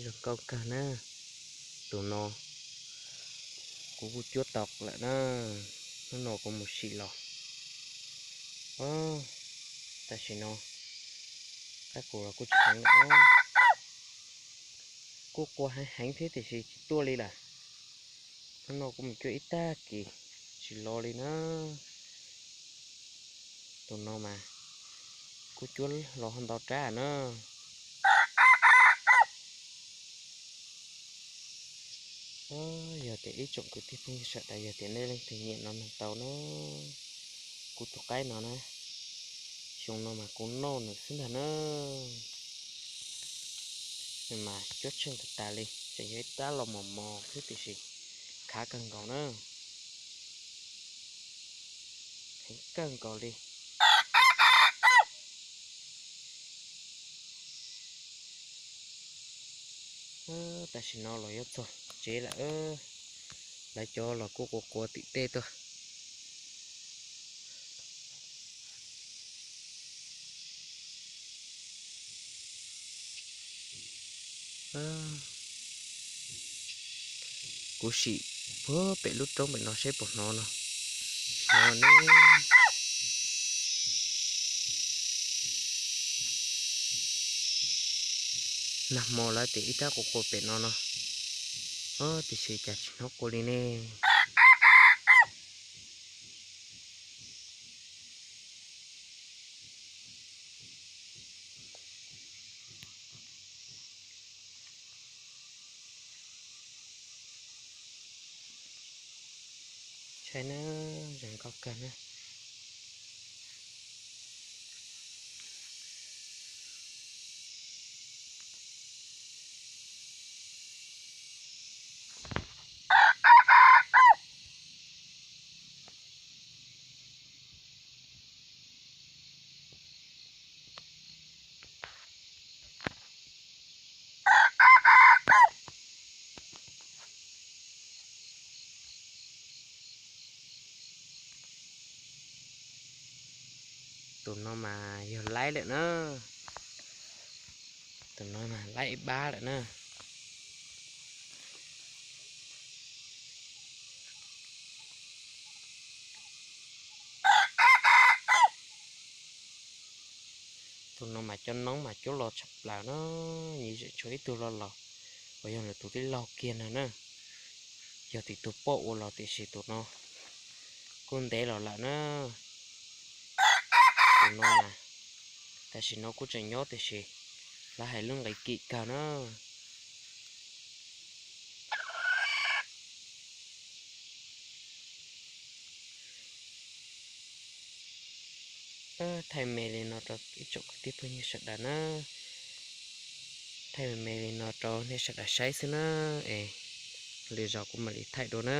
Zoo nkauj kawg na. Tus no kuv kuj cuab tau lawm na. Hnub no kuv mus sim los. Tam sim no qaib qus los kuj tsis heev lawm. Kuj qua heev heev thiab tiam sis tsis tuaj li lawm. Hnub no kuv mus cuab ib tag kis tsis los li na. Tus no mas kuj cuab los ho ntau rab na. Yog tias ib tsoom kwv tij phooj ywg sawv daws, yog tias nej leej twg nyiam no nug tau na. Kuv tus qaib no na, xyoo no mas kuv noj nws xwb ntag na. Nws mas cuab tsheej tas tas li, tseem yog ib rab los mos mos xwb tiam sis khav kawg nkaus na. Heev kawg nkaus li. Tam sim no los yuav txog tsev lawm. Lawv cov los kuj qua qua tim tej tuaj. Kuv sim puag pem lub roob pem no seb puas hnov no. Hnov ne. Nag hmo lawv tias ib rab qua qua pem no no, tiam sis cas tsis hnov qua li ne. Saib na, zoo nkauj kawg na. Tus no mas yog laib lawm na. Tus no mas laib ib pab lawm na. Tus no mas cov noob mas coob los tshaj plaws na, nyias zem tshuav ib tug los los, uas yog lawv tus tij laug kiag no na. Yog tim tus poj ua los tiam sis tus no kuj ntev los lawm na. Tus no mas tam sim no kuj tseem nyob tiam sis lawv hais lub nqe kim kawg na. Thaij me li no rau ib tsoom kwv tij phooj ywg sawv daws na. Thaij me me li no rau nej sawv daws saib xwb na. Es lwm zaus kuv mam li thaij dua na.